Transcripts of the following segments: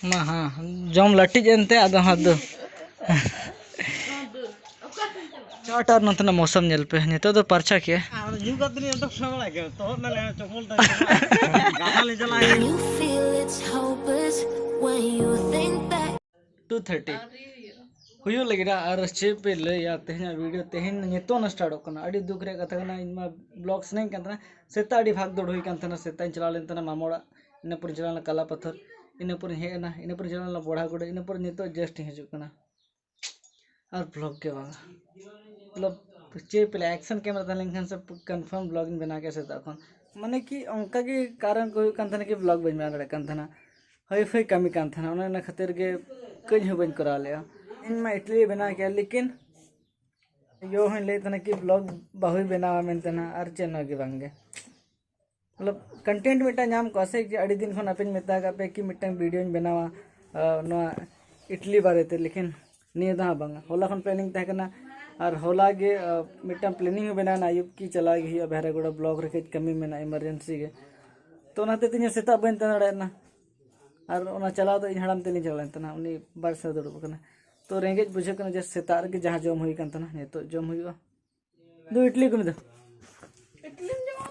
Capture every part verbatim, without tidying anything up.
ᱢᱟ ᱦᱟᱸ, ᱡᱚᱢ ᱞᱟᱹᱴᱤᱡ ᱮᱱᱛᱮ ᱟᱫᱚ ᱦᱟᱸᱜ ᱫᱚ᱾ ᱪᱟᱴ ᱟᱨ ᱱᱚᱛᱮᱱᱟᱜ ᱢᱳᱥᱚᱢ ᱧᱮᱞ ᱯᱮ, ᱱᱤᱛᱚᱜ ᱫᱚ ᱯᱟᱨᱪᱷᱟ ᱠᱮᱜᱼᱟ᱾ ᱟᱨ ᱧᱩ ᱠᱟᱛᱮ ᱱᱤᱭᱟᱹ ᱫᱚ ᱥᱟᱶᱲᱟ ᱜᱮ, ᱛᱚᱦᱚᱫ ᱱᱟᱞᱮ ᱪᱚᱯᱚᱞ ᱛᱟᱭ ᱜᱟᱰᱟ ᱞᱮ ᱪᱟᱞᱟᱜ ᱜᱮ᱾ You feel it's hopeless when you think that two thirty ᱦᱩᱭᱩᱜ ᱞᱟᱹᱜᱤᱫ ᱟᱨ ᱪᱮᱫ ᱯᱮ ᱞᱟᱹᱭᱟ, ᱛᱮᱦᱮᱧᱟᱜ ᱵᱷᱤᱰᱤᱭᱳ ᱛᱮᱦᱮᱧ ᱱᱤᱛᱚᱜ ᱚᱱᱟ ᱥᱴᱟᱨᱴᱚᱜ ᱠᱟᱱᱟ᱾ ᱟᱹᱰᱤ ᱫᱩᱠ ᱨᱮᱭᱟᱜ ᱠᱟᱛᱷᱟ ᱠᱟᱱᱟ, ᱤᱧ ᱢᱟ ᱵᱞᱚᱜ ᱥᱟᱱᱟᱧ ᱠᱟᱱ ᱛᱟᱦᱮᱱᱟ, ᱥᱮᱛᱟᱜ ᱟᱹᱰᱤ ᱵᱷᱟᱜᱽ ᱫᱚᱲ ᱦᱩᱭ ᱠᱟᱱ ᱛᱟᱦᱮᱱᱟ, ᱥᱮᱛᱟᱜ ᱤᱧ ᱪᱟᱞᱟᱣ ᱞᱮᱱ ᱛᱟᱦᱮᱱᱟ ᱢᱟᱢᱚ ᱚᱲᱟᱜ, ᱤᱱᱟᱹ ᱯᱚᱨᱤᱧ ᱪᱟᱞᱟᱣ ᱞᱮᱱᱟ ᱠᱟᱞᱟ ᱯᱟᱛᱷᱚᱨ, ᱤᱱᱟᱹ ᱯᱚᱨᱤᱧ ᱦᱮᱡ ᱮᱱᱟ, ᱤᱱᱟᱹ ᱯᱚᱨᱤᱧ ᱪᱟᱞᱟᱣ ᱞᱮᱱᱟ ᱵᱚᱲᱦᱟᱜᱚᱰᱟ, ᱤᱱᱟᱹ ᱯᱚᱨᱮ ᱱᱤᱛᱚᱜ ᱡᱟᱥᱴ ᱤᱧ ᱦᱤᱡᱩᱜ ᱠᱟᱱᱟ᱾ ᱟᱨ ᱵᱞᱚᱜ ᱜᱮ ᱵᱟᱝ, ᱢᱚᱛᱞᱚᱵ ᱪᱮᱫ ᱯᱮ ᱞᱟᱹᱭᱟ, ᱮᱠᱥᱮᱱ ᱠᱮᱢᱮᱨᱟ ᱛᱟᱦᱮᱸ ᱞᱮᱱᱠᱷᱟᱱ ᱥᱮ ᱠᱚᱱᱯᱷᱟᱨᱢ ᱵᱞᱚᱜ ᱤᱧ ᱵᱮᱱᱟᱣ ᱠᱮᱭᱟ ᱥᱮᱛᱟᱜ ᱠᱷᱚᱱ᱾ ᱢᱟᱱᱮ ᱠᱤ ᱚᱱᱠᱟ ᱜᱮ ᱠᱟᱨᱚᱱ ᱠᱚ ᱦᱩᱭᱩᱜ ᱠᱟᱱ ᱛᱟᱦᱮᱱᱟ ᱠᱤ ᱵᱞᱚᱜ ᱵᱟᱹᱧ ᱵᱮᱱᱟᱣ ᱫᱟᱲᱮᱭᱟᱜ ᱠᱟᱱ ᱛᱟᱦᱮᱱᱟ, ᱦᱟᱹᱭ ᱯᱷᱟᱹᱭ ᱠᱟᱹᱢᱤ ᱠᱟᱱ ᱛᱟᱦᱮᱱᱟ, ᱚᱱᱮ ᱚᱱᱟ ᱠᱷᱟᱹᱛᱤᱨ ᱜᱮ ᱠᱟᱹᱡ ᱦᱚᱸ ᱵᱟᱹᱧ ᱠᱚᱨᱟᱣ ᱞᱮᱜᱼᱟ᱾ ᱤᱧ ᱢᱟ ᱤᱰᱞᱤ ᱵᱮᱱᱟᱣ ᱠᱮᱭᱟ, ᱞᱮᱠᱤᱱ ᱭᱳ ᱦᱚᱸᱧ ᱞᱟᱹᱭᱮᱫ ᱛᱟᱦᱮᱱᱟ ᱠᱤ ᱵᱞᱚᱜ ᱵᱟᱹᱦᱩᱭ ᱵᱮᱱᱟᱣᱟ ᱢᱮᱱᱛᱮ ᱱᱟᱦᱟᱜ, ᱟᱨ ᱪᱮᱫ ᱦᱚᱸ ᱜᱮ ᱵᱟᱝ ᱜᱮ᱾ ᱢᱚᱛᱞᱚᱵ ᱠᱚᱱᱴᱮᱱᱴ ᱢᱤᱫᱴᱟᱝ ᱧᱟᱢ ᱠᱚᱜᱼᱟ ᱥᱮ, ᱡᱮ ᱟᱹᱰᱤ ᱫᱤᱱ ᱠᱷᱚᱱ ᱟᱯᱮᱧ ᱢᱮᱛᱟ ᱟᱠᱟᱫ ᱯᱮ ᱠᱤ ᱢᱤᱫᱴᱟᱝ ᱵᱷᱤᱰᱤᱭᱳᱧ ᱵᱮᱱᱟᱣᱟ, ᱟᱸ, ᱱᱚᱣᱟ ᱤᱰᱞᱤ ᱵᱟᱨᱮᱛᱮ, ᱞᱮᱠᱤᱱ ᱱᱤᱭᱟᱹ ᱫᱷᱟᱣ ᱵᱟᱝᱟ᱾ ᱦᱚᱞᱟ ᱠᱷᱚᱱ ᱯᱞᱮᱱᱤᱝ ᱛᱟᱦᱮᱸ ᱠᱟᱱᱟ, ᱟᱨ ᱦᱚᱞᱟ ᱜᱮ, ᱟᱸ, ᱢᱤᱫᱴᱟᱝ ᱯᱞᱮᱱᱤᱝ ᱦᱚᱸ ᱵᱮᱱᱟᱣ ᱮᱱᱟ, ᱟᱹᱭᱩᱵ ᱠᱤ ᱪᱟᱞᱟᱣ ᱜᱮ ᱦᱩᱭᱩᱜᱼᱟ ᱵᱮᱦᱨᱟᱜᱚᱲᱟ ᱵᱞᱚᱠ ᱨᱮ, ᱠᱟᱹᱡ ᱠᱟᱹᱢᱤ ᱢᱮᱱᱟᱜᱼᱟ ᱮᱢᱟᱨᱡᱮᱱᱥᱤ ᱜᱮ᱾ ᱛᱚ ᱚᱱᱟᱛᱮ ᱛᱮᱦᱮᱧ ᱥᱮᱛᱟᱜ ᱵᱟᱹᱧ ᱛᱟᱦᱮᱸ ᱫᱟᱲᱮᱭᱟᱜ ᱠᱟᱱᱟ, ᱟᱨ ᱚᱱᱟ ᱪᱟᱞᱟᱣ ᱫᱚ ᱤᱧ ᱦᱟᱲᱟᱢ ᱛᱮᱞᱤᱧ ᱪᱟᱞᱟᱣ ᱞᱮᱱ ᱛᱟᱦᱮᱱᱟ, ᱩᱱᱤ ᱵᱟᱨ ᱥᱮᱫ ᱫᱩᱲᱩᱵ ᱟᱠᱟᱱᱟ᱾ ᱛᱚ ᱨᱮᱸᱜᱮᱡ ᱵᱩᱡᱷᱟᱹᱜ ᱠᱟᱱᱟ ᱡᱮ ᱥᱮᱛᱟᱜ ᱨᱮᱜᱮ ᱡᱟᱦᱟᱸ ᱡᱚᱢ ᱦᱩᱭ ᱠᱟᱱ ᱛᱟᱦᱮᱱᱟ, ᱱᱤᱛᱚᱜ ᱡᱚᱢ ᱦᱩᱭᱩᱜᱼᱟ᱾ ᱫᱩ ᱤᱰᱞᱤ ᱠᱚ ᱢᱮ ᱫᱚ᱾ ᱤᱰᱞᱤᱢ ᱡᱚᱢᱟ?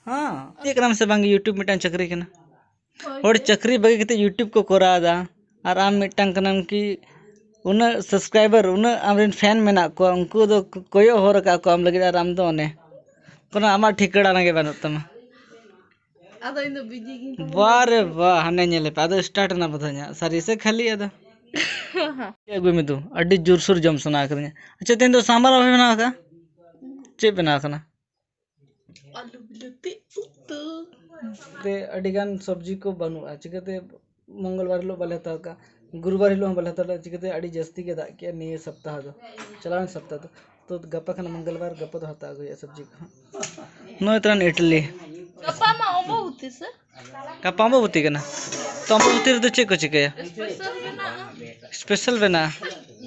ᱦᱮᱸ᱾ ᱪᱮᱫ ᱠᱟᱱᱟᱢ ᱥᱮ ᱵᱟᱝ YouTube ᱢᱤᱫᱴᱟᱝ ᱪᱟᱹᱠᱨᱤ ᱠᱟᱱᱟ? ᱦᱳᱭ᱾ ᱦᱚᱲ ᱪᱟᱹᱠᱨᱤ ᱵᱟᱹᱜᱤ ᱠᱟᱛᱮ YouTube ᱠᱚ ᱠᱚᱨᱟᱣ ᱮᱫᱟ, ᱟᱨ ᱟᱢ ᱢᱤᱫᱴᱟᱝ ᱠᱟᱱᱟᱢ ᱠᱤ ᱩᱱᱟᱹᱜ ᱥᱟᱵᱥᱠᱨᱟᱭᱵᱟᱨ, ᱩᱱᱟᱹᱜ ᱟᱢᱨᱮᱱ ᱯᱷᱮᱱ ᱢᱮᱱᱟᱜ ᱠᱚᱣᱟ, ᱩᱱᱠᱩ ᱫᱚ ᱠᱚᱭᱚᱜ ᱦᱚᱨ ᱟᱠᱟᱫ ᱠᱚᱣᱟ ᱟᱢ ᱞᱟᱹᱜᱤᱫ, ᱟᱨ ᱟᱢ ᱫᱚ ᱚᱱᱮ ᱠᱳᱱᱳ ᱟᱢᱟᱜ ᱴᱷᱤᱠᱟᱹᱲᱟᱱᱟ ᱜᱮ ᱵᱟᱹᱱᱩᱜ ᱛᱟᱢᱟ᱾ ᱟᱫᱚ ᱤᱧ ᱫᱚ ᱵᱤᱡᱤ ᱜᱤᱧ ᱛᱟᱦᱮᱱᱟ᱾ ᱵᱟᱦ ᱨᱮ ᱵᱟᱦ, ᱦᱟᱱᱮ ᱧᱮᱞᱮ ᱯᱮ, ᱟᱫᱚ ᱥᱴᱟᱨᱴ ᱮᱱᱟ ᱵᱚᱫᱷᱚᱡ ᱦᱟᱸᱜ, ᱥᱟᱹᱨᱤ ᱥᱮ ᱠᱷᱟᱹᱞᱤ? ᱟᱫᱚ ᱪᱮᱫ ᱟᱹᱜᱩᱭ ᱢᱮ ᱫᱩ, ᱟᱹᱰᱤ ᱡᱳᱨᱥᱳᱨ ᱡᱚᱢ ᱥᱟᱱᱟ ᱠᱟᱫᱤᱧᱟ᱾ ᱟᱪᱪᱷᱟ, ᱛᱮᱦᱮᱧ ᱫᱚ ᱥᱟᱢᱵᱟᱨ ᱵᱟᱯᱮ ᱵᱮᱱᱟᱣ ᱟᱠᱟᱫᱼᱟ? ᱪᱮᱫ ᱵᱮᱱᱟᱣ ᱟᱠᱟᱱᱟ? ᱟᱞᱩ ᱵᱤᱞᱟᱹᱛᱤ ᱩᱛᱩ᱾ ᱛᱮ ᱟᱹᱰᱤ ᱜᱟᱱ ᱥᱚᱵᱽᱡᱤ ᱠᱚ ᱵᱟᱹᱱᱩᱜᱼᱟ, ᱪᱤᱠᱟᱹᱛᱮ ᱢᱚᱝᱜᱚᱞ ᱵᱟᱨ ᱦᱤᱞᱳᱜ ᱵᱟᱞᱮ ᱦᱟᱛᱟᱣ ᱠᱟᱜᱼᱟ, ᱜᱩᱨᱩᱵᱟᱨ ᱦᱤᱞᱳᱜ ᱦᱚᱸ ᱵᱟᱞᱮ ᱦᱟᱛᱟᱣ ᱞᱮᱫᱼᱟ, ᱪᱤᱠᱟᱹᱛᱮ ᱟᱹᱰᱤ ᱡᱟᱹᱥᱛᱤ ᱜᱮ ᱫᱟᱜ ᱠᱮᱜᱼᱟ ᱱᱤᱭᱟᱹ ᱥᱚᱯᱛᱟᱦᱚ ᱫᱚ, ᱪᱟᱞᱟᱣᱮᱱ ᱥᱚᱯᱛᱟᱦᱚ ᱫᱚ᱾ ᱛᱚ ᱜᱟᱯᱟ ᱠᱷᱚᱱ ᱢᱚᱝᱜᱚᱞ ᱵᱟᱨ, ᱜᱟᱯᱟ ᱫᱚ ᱦᱟᱛᱟᱣ ᱟᱹᱜᱩᱭᱟ ᱥᱚᱵᱽᱡᱤ ᱠᱚ ᱦᱟᱸᱜ᱾ ᱱᱚᱜᱼᱚᱭ ᱛᱟᱞᱟᱝ ᱤᱰᱞᱤ᱾ ᱜᱟᱯᱟ ᱢᱟ ᱚᱢᱵᱚᱵᱚᱛᱤ ᱥᱮ? ᱜᱟᱯᱟ ᱚᱢᱵᱚᱵᱚᱛᱤ ᱠᱟᱱᱟ, ᱛᱚ ᱚᱢᱵᱚᱵᱚᱛᱤ ᱨᱮᱫᱚ ᱪᱮᱫ ᱠᱚ ᱪᱤᱠᱟᱹᱭᱟ? ᱥᱯᱮᱥᱟᱞ ᱢᱮᱱᱟᱜᱼᱟ᱾ ᱥᱯᱮᱥᱟᱞ ᱵᱮᱱᱟᱜᱼᱟ᱾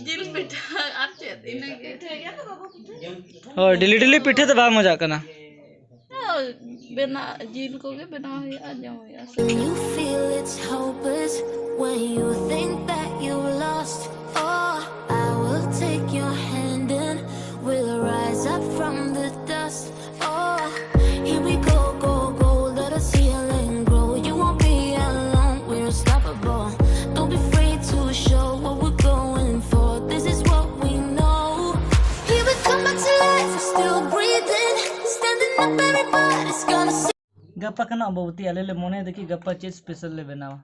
ᱡᱤᱞ ᱯᱤᱴᱷᱟᱹ ᱟᱨ ᱪᱮᱫ, ᱤᱱᱟᱹᱜᱮ᱾ ᱦᱳᱭ, ᱰᱮᱞᱤ ᱰᱮᱞᱤ ᱯᱤᱴᱷᱟᱹ ᱫᱚ ᱵᱟᱝ ᱢᱚᱡᱟᱜ ᱠᱟᱱᱟ᱾ ᱦᱳᱭ, ᱵᱮᱱᱟᱣ, ᱡᱤᱞ ᱠᱚᱜᱮ ᱵᱮᱱᱟᱣ ᱦᱩᱭᱩᱜᱼᱟ, ᱡᱚᱢ ᱦᱩᱭᱩᱜᱼᱟ᱾ You feel it's hopeless when ᱜᱟᱯᱟ ᱠᱟᱱᱟ ᱟᱢᱵᱟᱵᱚᱛᱤ, ᱟᱞᱮ ᱞᱮ ᱢᱚᱱᱮᱭᱮᱫᱟ ᱠᱤ ᱜᱟᱯᱟ ᱪᱮᱫ ᱥᱯᱮᱥᱟᱞ ᱞᱮ ᱵᱮᱱᱟᱣᱟ,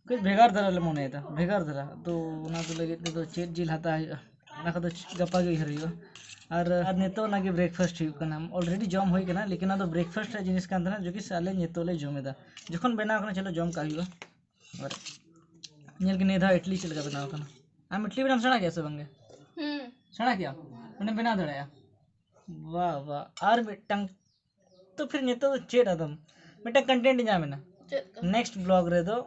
ᱠᱟᱹᱡ ᱵᱷᱮᱜᱟᱨ ᱫᱷᱟᱨᱟ ᱞᱮ ᱢᱚᱱᱮᱭᱮᱫᱟ, ᱵᱷᱮᱜᱟᱨ ᱫᱷᱟᱨᱟ᱾ ᱛᱚ ᱚᱱᱟ ᱠᱚ ᱞᱟᱹᱜᱤᱫ ᱛᱮᱫᱚ ᱪᱮᱫ ᱡᱤᱞ ᱦᱟᱛᱟᱣ ᱦᱩᱭᱩᱜᱼᱟ, ᱚᱱᱟ ᱠᱚᱫᱚ ᱜᱟᱯᱟ ᱜᱮ ᱩᱭᱦᱟᱹᱨ ᱦᱩᱭᱩᱜᱼᱟ᱾ ᱟᱨ ᱟᱨ ᱱᱤᱛᱚᱜ ᱚᱱᱟᱜᱮ ᱵᱨᱮᱠᱯᱷᱟᱥᱴ ᱦᱩᱭᱩᱜ ᱠᱟᱱᱟ, ᱚᱞᱨᱮᱰᱤ ᱡᱚᱢ ᱦᱩᱭ ᱠᱟᱱᱟ, ᱞᱮᱠᱤᱱ ᱚᱱᱟ ᱫᱚ ᱵᱨᱮᱠᱯᱷᱟᱥᱴ ᱨᱮᱭᱟᱜ ᱡᱤᱱᱤᱥ ᱠᱟᱱ ᱛᱟᱦᱮᱱᱟ, ᱡᱚᱠᱤ ᱟᱞᱮ ᱱᱤᱛᱚᱜ ᱞᱮ ᱡᱚᱢ ᱮᱫᱟ᱾ ᱡᱚᱠᱷᱚᱱ ᱵᱮᱱᱟᱣ ᱠᱟᱱᱟ, ᱪᱚᱞᱚ ᱡᱚᱢ ᱠᱟᱜ ᱦᱩᱭᱩᱜᱼᱟ᱾ ᱟᱨ ᱧᱮᱞ ᱜᱮ ᱱᱤᱭᱟᱹ ᱫᱷᱟᱣ ᱤᱰᱞᱤ ᱪᱮᱫ ᱞᱮᱠᱟ ᱵᱮᱱᱟᱣ ᱠᱟᱱᱟ᱾ ᱟᱢ ᱤᱰᱞᱤ ᱵᱮᱱᱟᱣ ᱥᱮᱬᱟ ᱜᱮᱭᱟ ᱥᱮ ᱵᱟᱝᱜᱮ? ᱦᱩᱸ᱾ ᱥᱮᱬᱟ ᱜᱮᱭᱟ? ᱢᱟᱱᱮ ᱵᱮᱱᱟᱣ ᱫᱟᱲᱮᱭᱟᱜᱼᱟ? ᱵᱟ ᱵᱟ, ᱟᱨ ᱢᱤᱫᱴᱟᱝ᱾ ᱛᱚ ᱯᱷᱤᱨ ᱱᱤᱛᱚᱜ ᱫᱚ ᱪᱮᱫ ᱟᱫᱚᱢ? ᱢᱤᱫᱴᱟᱝ ᱠᱚᱱᱴᱮᱱᱴ ᱧᱟᱢ ᱮᱱᱟ᱾ ᱪᱮᱫ ᱠᱚ? ᱱᱮᱠᱥᱴ ᱵᱞᱚᱜ ᱨᱮᱫᱚ,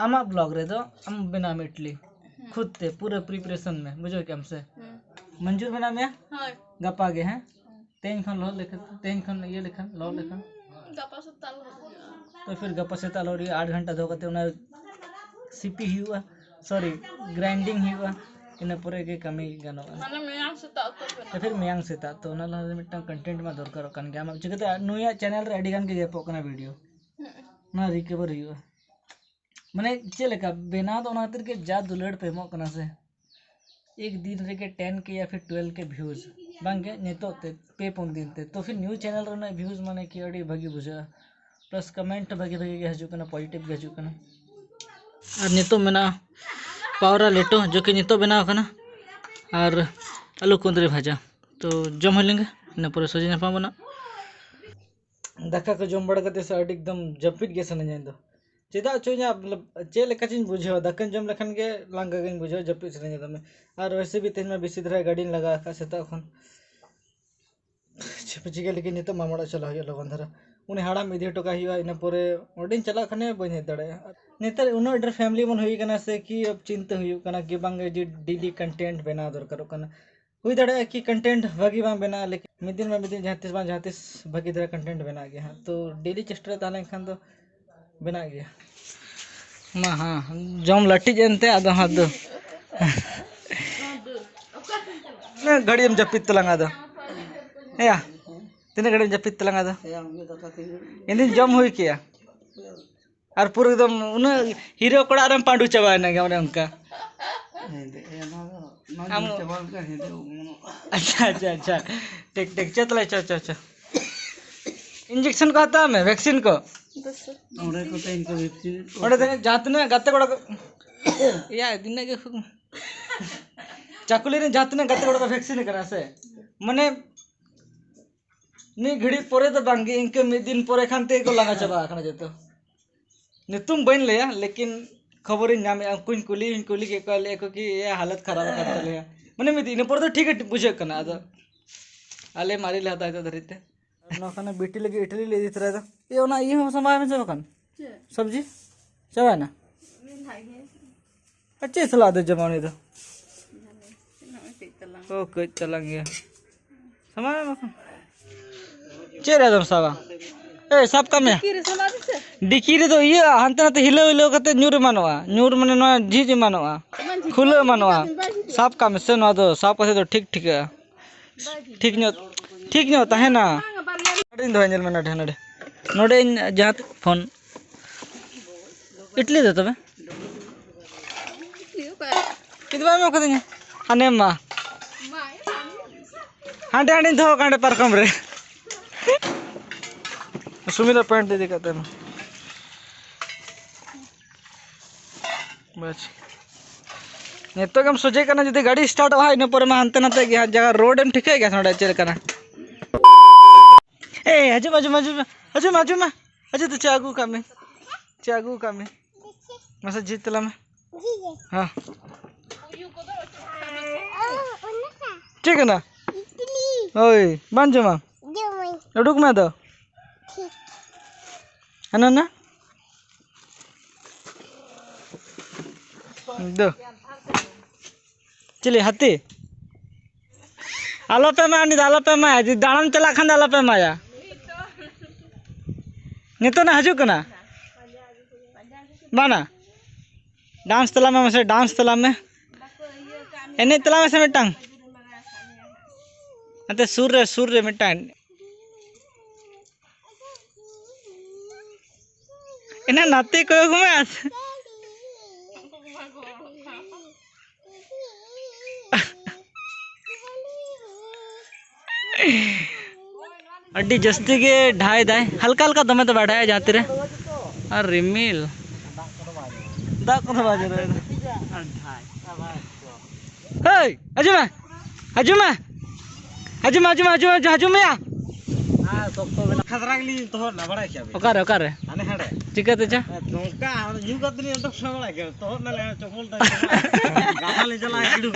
ᱟᱢᱟᱜ ᱵᱞᱚᱜ ᱨᱮᱫᱚ ᱟᱢ ᱵᱮᱱᱟᱣ ᱢᱮ ᱤᱰᱞᱤ᱾ ᱦᱩᱸ᱾ ᱠᱷᱩᱫ ᱛᱮ ᱯᱩᱨᱟᱹ ᱯᱨᱤᱯᱟᱨᱮᱥᱚᱱ ᱢᱮ, ᱵᱩᱡᱷᱟᱹᱣ ᱠᱮᱜ ᱟᱢ ᱥᱮ? ᱦᱩᱸ᱾ ᱢᱚᱧᱡᱩᱨ ᱢᱮᱱᱟᱜ ᱢᱮᱭᱟ? ᱦᱳᱭ᱾ ᱜᱟᱯᱟ ᱜᱮ, ᱦᱮᱸ? ᱦᱩᱸ᱾ ᱛᱮᱦᱮᱧ ᱠᱷᱚᱱ ᱞᱚᱦᱚᱫ ᱞᱮᱠᱷᱟᱱ, ᱛᱮᱦᱮᱧ ᱠᱷᱚᱱ ᱤᱭᱟᱹ ᱞᱮᱠᱷᱟᱱ, ᱞᱚᱦᱚᱫ ᱞᱮᱠᱷᱟᱱ᱾ ᱦᱩᱸ, ᱜᱟᱯᱟ ᱥᱮᱛᱟᱜ ᱞᱚᱦᱚᱫ ᱦᱩᱭᱩᱜᱼᱟ᱾ ᱛᱚ ᱯᱷᱤᱨ ᱜᱟᱯᱟ ᱥᱮᱛᱟᱜ ᱞᱚᱦᱚᱫ ᱦᱩᱭᱩᱜᱼᱟ, ᱟᱴ ᱜᱷᱚᱱᱴᱟ ᱫᱚᱦᱚ ᱠᱟᱛᱮ ᱚᱱᱟ ᱥᱤᱯᱤ ᱦᱩᱭᱩᱜᱼᱟ, ᱥᱚᱨᱤ, ᱜᱨᱟᱭᱤᱱᱰᱤᱝ ᱦᱩᱭᱩᱜᱼᱟ, ᱤᱱᱟᱹ ᱯᱚᱨᱮ ᱜᱮ ᱠᱟᱹᱢᱤ ᱜᱟᱱᱚᱜᱼᱟ᱾ ᱢᱟᱱᱮ ᱢᱮᱭᱟᱝ ᱥᱮᱛᱟᱜ ᱩᱛᱟᱹᱨ ᱵᱮᱱᱟᱣ᱾ ᱛᱚ ᱯᱷᱤᱨ ᱢᱮᱭᱟᱝ ᱥᱮᱛᱟᱜ, ᱛᱚ ᱚᱱᱟ ᱞᱟᱦᱟ ᱨᱮ ᱢᱤᱫᱴᱟᱝ ᱠᱚᱱᱴᱮᱱᱴ ᱢᱟ ᱫᱚᱨᱠᱟᱨᱚᱜ ᱠᱟᱱ ᱜᱮᱭᱟ᱾ ᱟᱢᱟᱜ ᱪᱤᱠᱟᱹᱛᱮ ᱱᱩᱭᱟᱜ ᱪᱮᱱᱮᱞ ᱨᱮ ᱟᱹᱰᱤ ᱜᱟᱱ ᱜᱮ ᱜᱮᱯᱚᱜ ᱠᱟᱱᱟ ᱵᱷᱤᱰᱤᱭᱳ, ᱦᱩᱸ᱾ ᱚᱱᱟ ᱨᱤᱠᱚᱵᱷᱟᱨ ᱦᱩᱭᱩᱜᱼᱟ᱾ ᱢᱟᱱᱮ ᱪᱮᱫ ᱞᱮᱠᱟ ᱵᱮᱱᱟᱣ ᱫᱚ, ᱚᱱᱟ ᱠᱷᱟᱹᱛᱤᱨ ᱜᱮ ᱡᱟ ᱫᱩᱞᱟᱹᱲ ᱯᱮ ᱮᱢᱚᱜ ᱠᱟᱱᱟ ᱥᱮ, ᱮᱠ ᱫᱤᱱ ᱨᱮᱜᱮ ᱴᱮᱱ ᱠᱮ ᱭᱟ ᱯᱷᱤᱨ ᱴᱩᱭᱮᱞᱵᱷ ᱠᱮ ᱵᱷᱤᱭᱩᱡᱽ, ᱵᱟᱝᱜᱮ ᱱᱤᱛᱚᱜ ᱛᱮ ᱯᱮ ᱯᱩᱱ ᱫᱤᱱ ᱛᱮ, ᱛᱚ ᱯᱷᱤᱨ ᱱᱤᱭᱩ ᱪᱮᱱᱮᱞ ᱨᱮᱱᱟᱜ ᱵᱷᱤᱭᱩᱡᱽ ᱢᱟᱱᱮ ᱠᱤ ᱟᱹᱰᱤ ᱵᱷᱟᱹᱜᱤ ᱵᱩᱡᱷᱟᱹᱜᱼᱟ, ᱯᱞᱟᱥ ᱠᱚᱢᱮᱱᱴ ᱵᱷᱟᱹᱜᱤ ᱵᱷᱟᱹᱜᱤ ᱜᱮ ᱦᱤᱡᱩᱜ ᱠᱟᱱᱟ, ᱯᱚᱡᱤᱴᱤᱵᱷ ᱜᱮ ᱦᱤᱡᱩᱜ ᱠᱟᱱᱟ᱾ ᱟᱨ ᱱᱤᱛᱚᱜ ᱢᱮᱱᱟᱜᱼᱟ ᱯᱟᱣᱨᱟ ᱞᱮᱴᱚ, ᱡᱚ ᱠᱤ ᱱᱤᱛᱚᱜ ᱵᱮᱱᱟᱣ ᱠᱟᱱᱟ, ᱟᱨ ᱟᱹᱞᱩ ᱠᱩᱸᱫᱽᱨᱤ ᱵᱷᱟᱡᱟ᱾ ᱛᱚ ᱡᱚᱢ ᱦᱩᱭ ᱞᱮᱱᱜᱮ, ᱤᱱᱟᱹ ᱯᱚᱨᱮ ᱥᱚᱡᱷᱮ ᱧᱟᱯᱟᱢ ᱵᱚᱱᱟ᱾ ᱫᱟᱠᱟ ᱠᱚ ᱡᱚᱢ ᱵᱟᱲᱟ ᱠᱟᱛᱮ ᱥᱮ ᱟᱹᱰᱤ ᱮᱠᱫᱚᱢ ᱡᱟᱹᱯᱤᱫ ᱜᱮ ᱥᱟᱱᱟᱧᱟ ᱤᱧ ᱫᱚ᱾ ᱪᱮᱫᱟᱜ ᱪᱚ ᱤᱧᱟᱹᱜ, ᱢᱚᱛᱞᱚᱵ, ᱪᱮᱫ ᱞᱮᱠᱟ ᱪᱚᱧ ᱵᱩᱡᱷᱟᱹᱣᱟ, ᱫᱟᱠᱟᱧ ᱡᱚᱢ ᱞᱮᱠᱷᱟᱱ ᱜᱮ ᱞᱟᱸᱜᱟ ᱜᱤᱧ ᱵᱩᱡᱷᱟᱹᱣᱟ, ᱡᱟᱹᱯᱤᱫ ᱥᱟᱱᱟᱧᱟ ᱫᱚᱢᱮ᱾ ᱟᱨ ᱣᱮᱥᱮ ᱵᱷᱤ ᱛᱮᱦᱮᱧ ᱢᱟ ᱵᱮᱥᱤ ᱫᱷᱟᱨᱟ ᱜᱟᱹᱰᱤᱧ ᱞᱟᱜᱟ ᱟᱠᱟᱫ ᱥᱮᱛᱟᱜ ᱠᱷᱚᱱ᱾ ᱪᱮᱫ ᱯᱮ ᱪᱤᱠᱟᱹ ᱞᱮᱠᱤᱱ ᱱᱤᱛᱚᱜ ᱢᱟᱢᱟ ᱚᱲᱟᱜ ᱪᱟᱞᱟᱜ ᱦᱩᱭᱩᱜᱼᱟ ᱞᱚᱜᱚᱱ ᱫᱷᱟᱨᱟ᱾ ᱩᱱᱤ ᱦᱟᱲᱟᱢ ᱤᱫᱤ ᱦᱚᱴᱚ ᱠᱟᱭ ᱦᱩᱭᱩᱜᱼᱟ, ᱤᱱᱟᱹ ᱯᱚᱨᱮ ᱚᱸᱰᱮᱧ ᱪᱟᱞᱟᱜ ᱠᱷᱟᱱᱮ ᱵᱟᱹᱧ ᱦᱮᱡ ᱫᱟᱲᱮᱭᱟᱜᱼᱟ᱾ ᱱᱮᱛᱟᱨ ᱩᱱᱟᱹᱜ ᱰᱷᱮᱨ ᱯᱷᱮᱢᱤᱞᱤ ᱵᱚᱱ ᱦᱩᱭ ᱠᱟᱱᱟ ᱥᱮ ᱠᱤ ᱪᱤᱱᱛᱟᱹ ᱦᱩᱭᱩᱜ ᱠᱟᱱᱟ ᱠᱤ ᱵᱟᱝ ᱡᱮ ᱰᱮᱞᱤ ᱠᱚᱱᱴᱮᱱᱴ ᱵᱮᱱᱟᱣ ᱫᱚᱨᱠᱟᱨᱚᱜ ᱠᱟᱱᱟ᱾ ᱦᱩᱭ ᱫᱟᱲᱮᱭᱟᱜᱼᱟ ᱠᱤ ᱠᱚᱱᱴᱮᱱᱴ ᱵᱷᱟᱹᱜᱤ ᱵᱟᱝ ᱵᱮᱱᱟᱜᱼᱟ, ᱞᱮᱠᱤᱱ ᱢᱤᱫ ᱫᱤᱱ ᱵᱟᱝ ᱢᱤᱫ ᱫᱤᱱ ᱡᱟᱦᱟᱸ ᱛᱤᱥ ᱵᱟᱝ ᱡᱟᱦᱟᱸ ᱛᱤᱥ ᱵᱷᱟᱹᱜᱤ ᱫᱷᱟᱨᱟ ᱠᱚᱱᱴᱮᱱᱴ ᱵᱮᱱᱟᱜ ᱜᱮᱭᱟ ᱦᱟᱸᱜ᱾ ᱛᱚ ᱰᱮᱞᱤ ᱪᱮᱥᱴᱟ ᱨᱮ ᱛᱟᱦᱮᱸ ᱞᱮᱱᱠᱷᱟᱱ ᱫᱚ ᱵᱮᱱᱟᱜ ᱜᱮᱭᱟ᱾ ᱢᱟ ᱦᱮᱸ, ᱡᱚᱢ ᱞᱟᱹᱴᱤᱡ ᱮᱱᱛᱮ ᱟᱫᱚ ᱦᱟᱸᱜ ᱫᱚ᱾ ᱛᱤᱱᱟᱹᱜ ᱜᱷᱟᱹᱲᱤᱡ ᱮᱢ ᱡᱟᱹᱯᱤᱫ ᱛᱟᱞᱟᱝᱟ ᱟᱫᱚ? ᱮᱭᱟ, ᱛᱤᱱᱟᱹᱜ ᱜᱷᱟᱹᱲᱤᱡ ᱮᱢ ᱡᱟᱹᱯᱤᱫ ᱛᱟᱞᱟᱝᱟ ᱟᱫᱚ? ᱤᱧ ᱫᱩᱧ ᱡᱚᱢ ᱦᱩᱭ ᱠᱮᱜᱼᱟ᱾ ᱟᱨ ᱯᱩᱨᱟᱹ ᱮᱠᱫᱚᱢ ᱩᱱᱟᱹᱜ ᱦᱤᱨᱳ ᱠᱚᱲᱟ ᱨᱮᱢ ᱯᱟᱸᱰᱩ ᱪᱟᱵᱟᱭᱮᱱᱟ ᱜᱮ ᱚᱱᱮ ᱚᱱᱠᱟ᱾ ᱦᱮᱸᱫᱮ, ᱮ, ᱱᱚᱣᱟ ᱫᱚ, ᱱᱚᱣᱟ ᱟᱢ ᱫᱚ ᱪᱟᱵᱟ ᱞᱮᱱᱠᱷᱟᱱ ᱦᱮᱸᱫᱮ ᱚᱢᱚᱱᱚᱜᱼᱟ᱾ ᱟᱪᱪᱷᱟ, ᱟᱪᱪᱷᱟ, ᱟᱪᱪᱷᱟ᱾ ᱴᱷᱤᱠ, ᱴᱷᱤᱠ᱾ ᱪᱚ ᱛᱟᱦᱞᱮ, ᱪᱚ, ᱪᱚ, ᱪᱚ᱾ ᱤᱧᱡᱮᱠᱥᱚᱱ ᱠᱚ ᱦᱟᱛᱟᱣ ᱢᱮ, ᱵᱷᱮᱠᱥᱤᱱ ᱠᱚ᱾ ᱚᱸᱰᱮ ᱠᱚᱛᱮ ᱤᱱᱠᱟᱹ ᱵᱷᱮᱠᱥᱤᱱ ᱚᱸᱰᱮ ᱫᱚ ᱡᱟᱦᱟᱸ ᱛᱤᱱᱟᱹᱜ ᱜᱟᱛᱮ ᱠᱚᱲᱟ ᱠᱚ, ᱮᱭᱟ, ᱛᱤᱱᱟᱹᱜ ᱜᱮ ᱠᱷᱩᱵ ᱪᱟᱠᱩᱞᱤ ᱨᱮᱱ ᱡᱟᱦᱟᱸ ᱛᱤᱱᱟᱹᱜ ᱜᱟᱛᱮ ᱠᱚᱲᱟ ᱠᱚ ᱵᱷᱮᱠᱥᱤᱱ ᱠᱟᱱᱟ ᱥᱮ, ᱢᱟᱱᱮ ᱢᱤᱫ ᱜᱷᱟᱹᱲᱤᱡ ᱯᱚᱨᱮ ᱫᱚ ᱵᱟᱝᱜᱮ, ᱤᱱᱠᱟᱹ ᱢᱤᱫ ᱫᱤᱱ ᱯᱚᱨᱮ ᱠᱷᱟᱱ ᱛᱮᱜᱮ ᱠᱚ ᱞᱟᱸᱜᱟ ᱪᱟᱵᱟ ᱟᱠᱟᱱᱟ ᱡᱚᱛᱚ᱾ ᱧᱩᱛᱩᱢ ᱵᱟᱹᱧ ᱞᱟᱹᱭᱟ, ᱞᱮᱠᱤᱱ ᱠᱷᱚᱵᱚᱨᱤᱧ ᱧᱟᱢᱮᱜᱼᱟ, ᱩᱱᱠᱩᱧ ᱠᱩᱞᱤ ᱦᱚᱸᱧ ᱠᱩᱞᱤ ᱠᱮᱫ ᱠᱚᱣᱟ, ᱞᱟᱹᱭᱮᱫ ᱠᱚ ᱠᱤ ᱮ ᱦᱟᱞᱚᱛ ᱠᱷᱟᱨᱟᱯ ᱟᱠᱟᱱ ᱛᱟᱞᱮᱭᱟ, ᱢᱟᱱᱮ ᱢᱤᱫ ᱤᱱᱟᱹ ᱯᱚᱨᱮ ᱫᱚ ᱴᱷᱤᱠ ᱜᱮ ᱵᱩᱡᱷᱟᱹᱜ ᱠᱟᱱᱟ᱾ ᱟᱫᱚ ᱟᱞᱮ ᱢᱟᱨᱮ ᱞᱮ ᱦᱟᱛᱟᱣ ᱱᱤᱛᱚᱜ ᱫᱷᱟᱹᱨᱤᱡ ᱛᱮ᱾ ᱱᱚᱣᱟ ᱠᱷᱟᱱ ᱵᱤᱴᱤ ᱞᱟᱹᱜᱤᱫ ᱤᱴᱞᱤ ᱞᱮ ᱤᱫᱤ ᱛᱚᱨᱟᱭᱮᱫᱟ᱾ ᱮ, ᱚᱱᱟ ᱤᱭᱟᱹ ᱦᱚᱸ ᱥᱟᱢᱵᱟᱣ ᱢᱮᱥᱮ ᱵᱟᱠᱷᱟᱱ᱾ ᱪᱮᱫ? ᱥᱚᱵᱽᱡᱤ ᱪᱟᱵᱟᱭᱮᱱᱟ? ᱢᱮᱱᱟᱜ ᱜᱮ᱾ ᱟᱨ ᱪᱮᱫ ᱥᱟᱞᱟᱜ ᱫᱚ ᱡᱚᱢᱟ ᱩᱱᱤ ᱫᱚ? ᱱᱚᱜᱼᱚᱭ ᱠᱟᱹᱡ ᱛᱟᱞᱟᱝ᱾ ᱚ, ᱠᱟᱹᱡ ᱛᱟᱞᱟᱝ ᱜᱮ᱾ ᱥᱟᱢᱟᱝ ᱢᱮ ᱵᱟᱠᱷᱟᱱ᱾ ᱪᱮᱫ ᱨᱮ ᱟᱫᱚᱢ ᱥᱟᱵᱟ? ᱮᱭ, ᱥᱟᱵ ᱠᱟᱜ ᱢᱮ᱾ ᱰᱤᱠᱤ ᱨᱮ ᱥᱟᱢᱵᱟᱣ ᱢᱮᱥᱮ᱾ ᱰᱤᱠᱤ ᱨᱮᱫᱚ ᱤᱭᱟᱹ ᱦᱟᱱᱛᱮ ᱱᱟᱛᱮ ᱦᱤᱞᱟᱹᱣ ᱦᱤᱞᱟᱹᱣ ᱠᱟᱛᱮ ᱧᱩᱨ ᱮᱢᱟᱱᱚᱜᱼᱟ᱾ ᱧᱩᱨ ᱢᱟᱱᱮ ᱱᱚᱣᱟ ᱡᱷᱤᱡ ᱮᱢᱟᱱᱚᱜᱼᱟ᱾ ᱵᱟᱝ ᱡᱷᱤᱡ᱾ ᱠᱷᱩᱞᱟᱹᱣ ᱮᱢᱟᱱᱚᱜᱼᱟ᱾ ᱵᱟᱝ ᱡᱷᱤᱡ᱾ ᱥᱟᱵ ᱠᱟᱜ ᱢᱮᱥᱮ, ᱱᱚᱣᱟ ᱫᱚ ᱥᱟᱵ ᱠᱟᱛᱮ ᱫᱚ ᱴᱷᱤᱠ ᱴᱷᱤᱠᱟᱹᱜᱼᱟ᱾ ᱴᱷᱤᱠ ᱧᱚᱜ, ᱴᱷᱤᱠ ᱧᱚᱜ ᱛᱟᱦᱮᱱᱟ᱾ ᱱᱚᱰᱮᱧ ᱫᱚᱦᱚᱭ, ᱧᱮᱞ ᱢᱮ, ᱱᱚᱰᱮ, ᱱᱚᱰᱮ᱾ ᱱᱚᱰᱮᱧ ᱡᱟᱦᱟᱸ ᱯᱷᱳᱱ ᱤᱴᱞᱤ ᱫᱚ ᱛᱚᱵᱮ? ᱤᱧ ᱫᱚ ᱵᱟᱭ ᱮᱢ ᱠᱟᱫᱤᱧᱟ᱾ ᱦᱟᱱᱮ ᱢᱟ᱾ ᱦᱟᱸᱰᱮ, ᱦᱟᱸᱰᱮᱧ ᱫᱚᱦᱚ ᱠᱟᱜ, ᱦᱟᱸᱰᱮ ᱯᱟᱨᱠᱚᱢ ᱨᱮ᱾ ᱥᱩᱢᱤᱨᱟ ᱯᱮᱱᱴ ᱤᱫᱤ ᱠᱟᱛᱮ ᱢᱟ᱾ ᱵᱟᱥ᱾ ᱱᱤᱛᱚᱜ ᱜᱮᱢ ᱥᱚᱡᱷᱮ ᱠᱟᱱᱟ, ᱡᱩᱫᱤ ᱜᱟᱹᱰᱤ ᱥᱴᱟᱨᱴᱚᱜᱼᱟ, ᱤᱱᱟᱹ ᱯᱚᱨᱮ ᱢᱟ ᱦᱟᱱᱛᱮ ᱱᱟᱛᱮ ᱜᱮ ᱦᱟᱸᱜ ᱡᱟᱭᱜᱟ, ᱨᱳᱰ ᱮᱢ ᱴᱷᱤᱠᱟᱹᱭ ᱜᱮᱭᱟ ᱱᱚᱰᱮ ᱪᱮᱫ ᱞᱮᱠᱟᱱᱟ? ᱮᱭ, ᱦᱤᱡᱩᱜ ᱢᱮ, ᱦᱤᱡᱩᱜ ᱢᱮ, ᱦᱤᱡᱩᱜ ᱢᱮ, ᱦᱤᱡᱩᱜ ᱢᱮ, ᱦᱤᱡᱩᱜ ᱢᱮ᱾ ᱦᱤᱡᱩᱜ ᱛᱮ ᱪᱟ ᱟᱹᱜᱩ ᱠᱟᱜ ᱢᱮ, ᱪᱟ ᱟᱹᱜᱩ ᱠᱟᱜ ᱢᱮ᱾ ᱢᱟᱥᱮ ᱡᱷᱤᱡ ᱛᱟᱞᱟᱝ ᱢᱮ᱾ ᱦᱮᱸ᱾ ᱪᱮᱫ ᱠᱟᱱᱟ? ᱦᱳᱭ, ᱵᱟᱝ ᱡᱚᱢᱟ? ᱩᱰᱩᱠ ᱢᱮ ᱟᱫᱚ᱾ ᱦᱟᱱᱟ ᱱᱟ᱾ ᱫᱚ᱾ ᱪᱤᱞᱤ ᱦᱟᱹᱛᱤ? ᱟᱞᱚᱯᱮ ᱮᱢᱟᱭᱟ, ᱩᱱᱤ ᱫᱚ ᱟᱞᱚᱯᱮ ᱮᱢᱟᱭᱟ᱾ ᱡᱩᱫᱤ ᱫᱟᱬᱟᱱ ᱪᱟᱞᱟᱜ ᱠᱷᱟᱱ ᱫᱚ ᱟᱞᱚᱯᱮ ᱮᱢᱟᱭᱟ᱾ ᱱᱤᱛᱚᱜ ᱱᱟ ᱦᱤᱡᱩᱜ ᱠᱟᱱᱟ᱾ ᱵᱟᱝᱟ᱾ ᱰᱟᱱᱥ ᱛᱟᱞᱟᱝ ᱢᱮ ᱢᱟᱥᱮ, ᱰᱟᱱᱥ ᱛᱟᱞᱟᱝ ᱢᱮ᱾ ᱮᱱᱮᱡ ᱛᱟᱞᱟᱝ ᱢᱮᱥᱮ ᱢᱤᱫᱴᱟᱝ᱾ ᱦᱟᱱᱛᱮ ᱥᱩᱨ ᱨᱮ, ᱥᱩᱨ ᱨᱮ ᱢᱤᱫᱴᱟᱝ᱾ ᱮᱱᱟ ᱱᱟᱛᱮ ᱠᱚᱭᱚᱜ ᱢᱮ᱾ ᱟᱹᱰᱤ ᱡᱟᱹᱥᱛᱤ ᱜᱮ ᱰᱷᱟᱭ ᱫᱟᱭ, ᱦᱟᱞᱠᱟ ᱦᱟᱞᱠᱟ, ᱫᱚᱢᱮ ᱫᱚ ᱵᱟᱭ ᱰᱷᱟᱭᱟ ᱡᱟᱦᱟᱸ ᱛᱤᱨᱮ᱾ ᱟᱨ ᱨᱤᱢᱤᱞ, ᱫᱟᱜ ᱠᱚᱫᱚ ᱵᱟᱭ ᱡᱚᱨᱚᱭᱮᱫᱟ᱾ ᱟᱨ ᱰᱷᱟᱭ᱾ ᱦᱮᱭ, ᱦᱤᱡᱩᱜ ᱢᱮ, ᱦᱤᱡᱩᱜ ᱢᱮ, ᱦᱤᱡᱩᱜ ᱢᱮ, ᱦᱤᱡᱩᱜ ᱢᱮ, ᱦᱤᱡᱩᱜ ᱢᱮ, ᱦᱤᱡᱩᱜ ᱢᱮᱭᱟ᱾ ᱦᱮᱸ, ᱥᱚᱠᱛᱚ ᱢᱮᱱᱟᱜᱼᱟ᱾ ᱠᱷᱟᱛᱨᱟ ᱜᱮᱞᱤᱧ ᱛᱚᱦᱚᱫ ᱱᱟ, ᱵᱟᱲᱟᱭ ᱠᱮᱭᱟ ᱵᱤᱱ᱾ ᱚᱠᱟᱨᱮ, ᱚᱠᱟᱨᱮ? ᱦᱟᱱᱮ ᱦᱟᱸᱰᱮ᱾ ᱪᱤᱠᱟᱹᱛᱮ ᱪᱚ? ᱦᱮᱸ, ᱱᱚᱝᱠᱟ ᱧᱩ ᱠᱟᱛᱮ ᱞᱤᱧ ᱚᱰᱚᱠ ᱥᱟᱶ ᱵᱟᱲᱟᱭ ᱠᱮᱭᱟ᱾ ᱛᱚᱦᱚᱫ ᱱᱟᱞᱮ ᱪᱚᱯᱚᱞ ᱛᱟᱭ ᱪᱚᱯᱚᱞ᱾ ᱜᱟᱰᱟ ᱞᱤᱧ ᱪᱟᱞᱟᱜᱼᱟ, ᱠᱤᱲᱩ᱾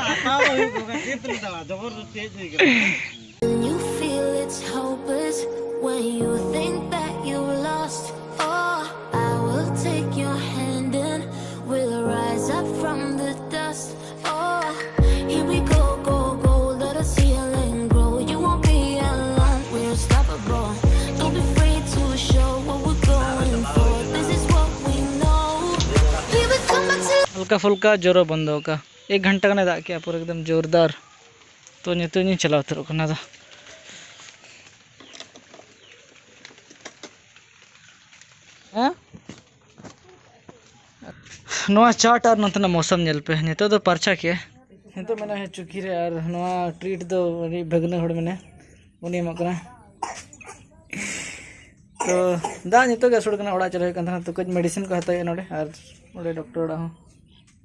ᱦᱟᱛᱟᱣ ᱫᱚ ᱦᱩᱭᱩᱜ ᱠᱟᱱᱟ, ᱪᱮᱫ ᱞᱤᱧ ᱪᱟᱞᱟᱜᱼᱟ? ᱡᱚᱵᱚᱨᱫᱚᱥᱛᱤ ᱦᱮᱡ ᱦᱩᱭ ᱠᱟᱱᱟ᱾ You feel it's hopeless when you think that you've lost. Oh, I will take your hand and we'll rise up from the dust. Oh, here we go, go, go. Let us heal and grow. You won't be alone. We're unstoppable. Don't be afraid to show what we're going for. This is what we know. We will come back to ᱦᱟᱞᱠᱟ ᱯᱷᱩᱞᱠᱟ ᱡᱚᱨᱚ ᱵᱚᱱᱫᱚ ᱟᱠᱟ᱾ ᱮᱠ ᱜᱷᱚᱱᱴᱟ ᱜᱟᱱᱮ ᱫᱟᱜ ᱠᱮᱜᱼᱟ, ᱯᱩᱨᱟᱹ ᱮᱠᱫᱚᱢ ᱡᱳᱨᱫᱟᱨ᱾ ᱛᱚ, ᱱᱤᱛᱚᱜ ᱤᱧ ᱪᱟᱞᱟᱣ ᱩᱛᱟᱹᱨᱚᱜ ᱠᱟᱱᱟ ᱟᱫᱚ᱾ ᱦᱮᱸ? ᱱᱚᱣᱟ ᱪᱟᱴ ᱟᱨ ᱱᱚᱛᱮᱱᱟᱜ ᱢᱳᱥᱚᱢ ᱧᱮᱞ ᱯᱮ, ᱱᱤᱛᱚᱜ ᱫᱚ ᱯᱟᱨᱪᱟ ᱠᱮᱜᱼᱟ᱾ ᱱᱤᱛᱚᱜ ᱢᱮᱱᱟᱜᱼᱟ ᱪᱩᱠᱤ ᱨᱮ, ᱟᱨ ᱱᱚᱣᱟ ᱴᱨᱤᱴ ᱫᱚ ᱟᱹᱰᱤ ᱵᱷᱟᱹᱜᱽᱱᱟᱹ ᱦᱚᱲ ᱢᱮᱱᱟᱭᱟ, ᱩᱱᱤ ᱮᱢᱚᱜ ᱠᱟᱱᱟ᱾ ᱛᱚ, ᱫᱟᱜ ᱱᱤᱛᱚᱜ ᱜᱮ ᱟᱹᱥᱩᱲ ᱠᱟᱱᱟ, ᱚᱲᱟᱜ ᱪᱟᱞᱟᱜ ᱦᱩᱭᱩᱜ ᱠᱟᱱ ᱛᱟᱦᱮᱱᱟ᱾ ᱛᱚ, ᱠᱟᱹᱡ ᱢᱮᱰᱤᱥᱤᱱ ᱠᱚ ᱦᱟᱛᱟᱣ ᱦᱩᱭᱩᱜᱼᱟ ᱱᱚᱰᱮ, ᱟᱨ ᱱᱚᱰᱮ ᱰᱚᱠᱴᱚᱨ ᱚᱲᱟᱜ ᱦᱚᱸ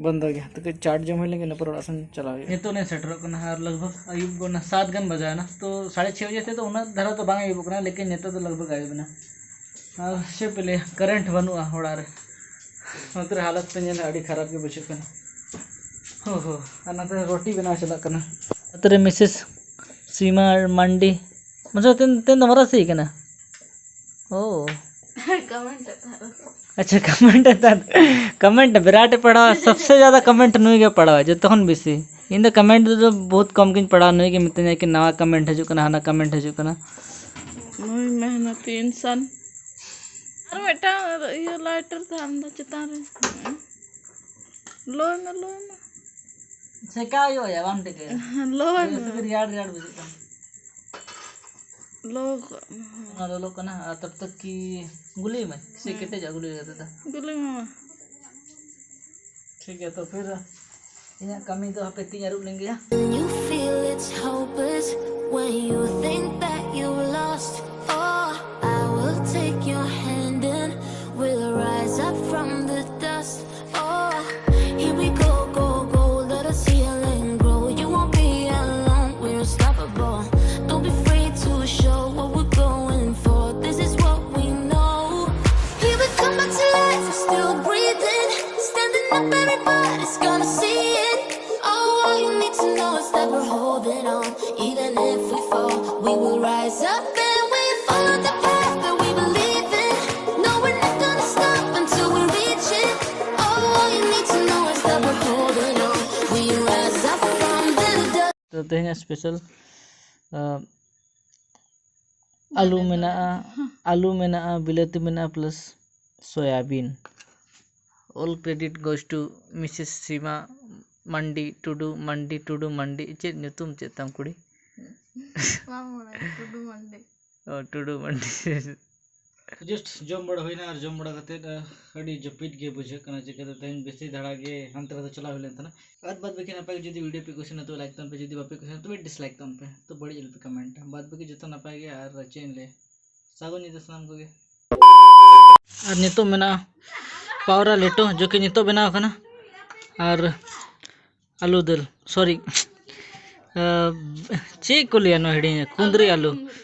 ᱵᱚᱱᱫᱚ ᱜᱮᱭᱟ᱾ ᱛᱚ, ᱠᱟᱹᱡ ᱪᱟᱴ ᱡᱚᱢ ᱦᱩᱭ ᱞᱮᱱᱜᱮ, ᱤᱱᱟᱹ ᱯᱚᱨ ᱚᱲᱟᱜ ᱥᱮᱱ ᱪᱟᱞᱟᱣ ᱦᱩᱭᱩᱜᱼᱟ᱾ ᱱᱤᱛᱚᱜ ᱞᱤᱧ ᱥᱮᱴᱮᱨᱚᱜ ᱠᱟᱱᱟ, ᱟᱨ ᱞᱟᱜᱽ ᱵᱷᱟᱜᱽ ᱟᱹᱭᱩᱵ ᱜᱚᱱᱟ ᱥᱟᱛ ᱜᱟᱱ ᱵᱟᱡᱟᱣ ᱮᱱᱟ᱾ ᱛᱚ, ᱥᱟᱲᱮ ᱪᱷᱚᱭ ᱵᱟᱡᱮ ᱛᱮᱫᱚ ᱩᱱᱟᱹᱜ ᱫᱷᱟᱨᱟ ᱫᱚ ᱵᱟᱝ ᱟᱹᱭᱩᱵᱚᱜ ᱠᱟᱱᱟ, ᱞᱮᱠᱤᱱ ᱱᱤᱛᱚᱜ ᱫᱚ ᱞᱟᱜᱽ ᱵᱷᱟᱜᱽ ᱟᱹᱭᱩᱵ ᱮᱱᱟ᱾ ᱟᱨ ᱪᱮᱫ ᱯᱮ ᱞᱟᱹᱭᱟ, ᱠᱟᱨᱮᱱᱴ ᱵᱟᱹᱱᱩᱜᱼᱟ ᱚᱲᱟᱜ ᱨᱮ᱾ ᱱᱚᱛᱮ ᱨᱮ ᱦᱟᱞᱚᱛ ᱯᱮ ᱧᱮᱞᱟ, ᱟᱹᱰᱤ ᱠᱷᱟᱨᱟᱯ ᱜᱮ ᱵᱩᱡᱷᱟᱹᱜ ᱠᱟᱱᱟ᱾ ᱦᱳ ᱦᱳ, ᱟᱨ ᱱᱚᱛᱮ ᱨᱮ ᱨᱩᱴᱤ ᱵᱮᱱᱟᱣ ᱪᱟᱞᱟᱜ ᱠᱟᱱᱟ᱾ ᱱᱚᱛᱮ ᱨᱮ ᱢᱤᱥᱮᱥ ᱥᱤᱢᱟ ᱢᱟᱱᱰᱤ, ᱢᱟᱥᱮ ᱛᱤᱱ, ᱛᱤᱱ ᱫᱚ ᱢᱟᱨᱟ ᱥᱤ ᱠᱟᱱᱟ᱾ ᱳ᱾ ᱠᱚᱢᱮᱱᱴ ᱮᱫ ᱛᱟᱦᱮᱸᱫ ᱫᱚᱠᱚ᱾ ᱟᱪᱪᱷᱟ, ᱠᱚᱢᱮᱱᱴ ᱮᱫ ᱛᱟᱦᱮᱸᱫ, ᱠᱚᱢᱮᱱᱴ ᱵᱤᱨᱟᱴ ᱮ ᱯᱟᱲᱦᱟᱣᱟ, ᱥᱚᱵᱥᱮ ᱡᱟᱫᱟ ᱠᱚᱢᱮᱱᱴ ᱱᱩᱭ ᱜᱮ ᱯᱟᱲᱦᱟᱣᱟ, ᱡᱚᱛᱚ ᱠᱷᱚᱱ ᱵᱮᱥᱤ᱾ ᱤᱧ ᱫᱚ ᱠᱚᱢᱮᱱᱴ ᱫᱚ ᱵᱚᱦᱩᱛ ᱠᱚᱢ ᱜᱤᱧ ᱯᱟᱲᱦᱟᱣᱟ, ᱱᱩᱭ ᱜᱮ ᱢᱤᱛᱟᱹᱧᱟᱭ ᱠᱤ ᱱᱟᱣᱟ ᱠᱚᱢᱮᱱᱴ ᱦᱤᱡᱩᱜ ᱠᱟᱱᱟ, ᱦᱟᱱᱟ ᱠᱚᱢᱮᱱᱴ ᱦᱤᱡᱩᱜ ᱠᱟᱱᱟ᱾ ᱱᱩᱭ ᱢᱮᱦᱱᱚᱛᱤ ᱤᱱᱥᱟᱱ᱾ ᱟᱨ ᱢᱤᱫᱴᱟᱝ ᱤᱭᱟᱹ ᱞᱟᱭᱴᱟᱨ ᱛᱟᱦᱮᱸ ᱞᱮᱱ ᱫᱚ ᱪᱮᱛᱟᱱ ᱨᱮ᱾ ᱞᱚᱭ ᱢᱮ, ᱞᱚᱭ ᱢᱮ᱾ ᱥᱮᱠᱟᱣ ᱦᱩᱭᱩᱜᱼᱟ, ᱵᱟᱢ ᱴᱷᱤᱠᱟᱹᱭᱟ᱾ ᱞᱚᱭ ᱢᱮ᱾ ᱥᱩᱫᱷᱩ ᱨᱮᱭᱟᱲ ᱨᱮᱭᱟᱲ ᱵᱩᱡᱷᱟᱹᱜ ᱠᱟᱱᱟ᱾ ᱞᱚ ᱠᱟᱜ ᱢᱮ᱾ ᱚᱱᱟ ᱞᱚᱞᱚᱜ ᱠᱟᱱᱟ, ᱟᱨ ᱛᱚᱵ ᱛᱚᱠ ᱠᱤ ᱜᱩᱞᱤ ᱢᱮ, ᱥᱮ ᱦᱮᱸ᱾ ᱠᱮᱴᱮᱡᱚᱜ ᱜᱩᱞᱤ ᱠᱟᱛᱮ ᱫᱚ᱾ ᱜᱩᱞᱤ ᱢᱮ ᱢᱟ᱾ ᱴᱷᱤᱠ ᱜᱮᱭᱟ, ᱛᱚ ᱯᱷᱤᱨ ᱤᱧᱟᱹᱜ ᱠᱟᱹᱢᱤ ᱫᱚ ᱦᱟᱯᱮ ᱛᱤᱧ ᱟᱹᱨᱩᱵ ᱞᱮᱱ ᱜᱮᱭᱟ᱾ When you feel it's hopeless, when you think that you've lost all, I will take your hand and we'll rise up from the dust. Oh, here we go, go, go, let us heal and grow. You won't be alone, we're unstoppable. Don't be afraid to show what we're going for. This is what we know. Here we come back to life, we're still breathing. Standing up, everybody's gonna see it. Oh, all you need to know is that we're holding on. Even if we fall, we will rise up and we follow the path that we believe in. No, we're not gonna stop until we reach it. Oh, all you need to know is that we're holding on. We rise up from the dust. ᱛᱚ ᱛᱮᱦᱮᱧᱟᱜ special ᱟᱹᱞᱩ ᱢᱮᱱᱟᱜᱼᱟ, ᱟᱹᱞᱩ ᱢᱮᱱᱟᱜᱼᱟ, ᱵᱤᱞᱟᱹᱛᱤ ᱢᱮᱱᱟᱜᱼᱟ, plus soybean. All credit goes to Missus ᱥᱤᱢᱟ ᱢᱟᱱᱰᱤ ᱴᱩᱰᱩ, ᱢᱟᱱᱰᱤ ᱴᱩᱰᱩ ᱢᱟᱱᱰᱤ. ᱪᱮᱫ ᱧᱩᱛᱩᱢ ᱪᱮᱫ ᱛᱟᱢ ᱠᱩᱲᱤ? ᱵᱟᱝ ᱵᱟᱲᱟᱭ, ᱴᱩᱰᱩ ᱢᱟᱱᱰᱤ. ᱚ, ᱴᱩᱰᱩ ᱢᱟᱱᱰᱤ. ᱡᱟᱥᱴ ᱡᱚᱢ ᱵᱟᱲᱟ ᱦᱩᱭᱱᱟ, ᱟᱨ ᱡᱚᱢ ᱵᱟᱲᱟ ᱠᱟᱛᱮᱫ ᱟᱹᱰᱤ ᱡᱟᱹᱯᱤᱫ ᱜᱮ ᱵᱩᱡᱷᱟᱹᱜ ᱠᱟᱱᱟ, ᱪᱤᱠᱟᱹᱛᱮ ᱛᱮᱦᱮᱧ ᱵᱮᱥᱤ ᱫᱷᱟᱨᱟ ᱜᱮ ᱦᱟᱱᱛᱮ ᱱᱟᱛᱮ ᱪᱟᱞᱟᱣ ᱦᱩᱭ ᱞᱮᱱ ᱛᱟᱦᱮᱱᱟ. ᱟᱨ ᱵᱟᱫ ᱵᱟᱹᱠᱤ ᱱᱟᱯᱟᱭ ᱜᱮ, ᱡᱩᱫᱤ ᱵᱷᱤᱰᱤᱭᱳ ᱯᱮ ᱠᱩᱥᱤᱭᱟᱜᱼᱟ ᱛᱚᱵᱮ ᱞᱟᱭᱤᱠ ᱛᱟᱵᱚᱱ ᱯᱮ, ᱡᱩᱫᱤ ᱵᱟᱯᱮ ᱠᱩᱥᱤᱭᱟᱜᱼᱟ ᱛᱚᱵᱮ ᱰᱤᱥᱞᱟᱭᱤᱠ ᱛᱟᱵᱚᱱ ᱯᱮ, ᱛᱚ ᱵᱟᱹᱲᱤᱡ ᱟᱞᱚᱯᱮ ᱠᱚᱢᱮᱱᱴᱟ. ᱵᱟᱫ ᱵᱟᱹᱠᱤ ᱡᱚᱛᱚ ᱱᱟᱯᱟᱭ ᱜᱮ, ᱟᱨ ᱪᱮᱫ ᱤᱧ ᱞᱟᱹᱭᱟ, ᱥᱟᱹᱜᱩᱱ ᱧᱤᱫᱟᱹ ᱥᱟᱱᱟᱢ ᱠᱚᱜᱮ. ᱟᱨ ᱱᱤᱛᱚᱜ ᱢᱮᱱᱟᱜᱼᱟ ᱯᱟᱣᱨᱟ ᱞᱮᱴᱚ, ᱡᱚ ᱠᱤ ᱱᱤᱛᱚᱜ ᱵᱮᱱᱟᱣ ᱠᱟᱱᱟ, ᱟᱨ ᱟᱹᱞᱩ ᱫᱟᱹᱞ, ᱥᱚᱨᱤ, ᱪᱮᱫ ᱠᱚ ᱞᱟᱹᱭᱟ ᱱᱚᱣᱟ, ᱦᱤᱲᱤᱧ, ᱠᱩᱸᱫᱽᱨᱤ ᱟᱹᱞᱩ.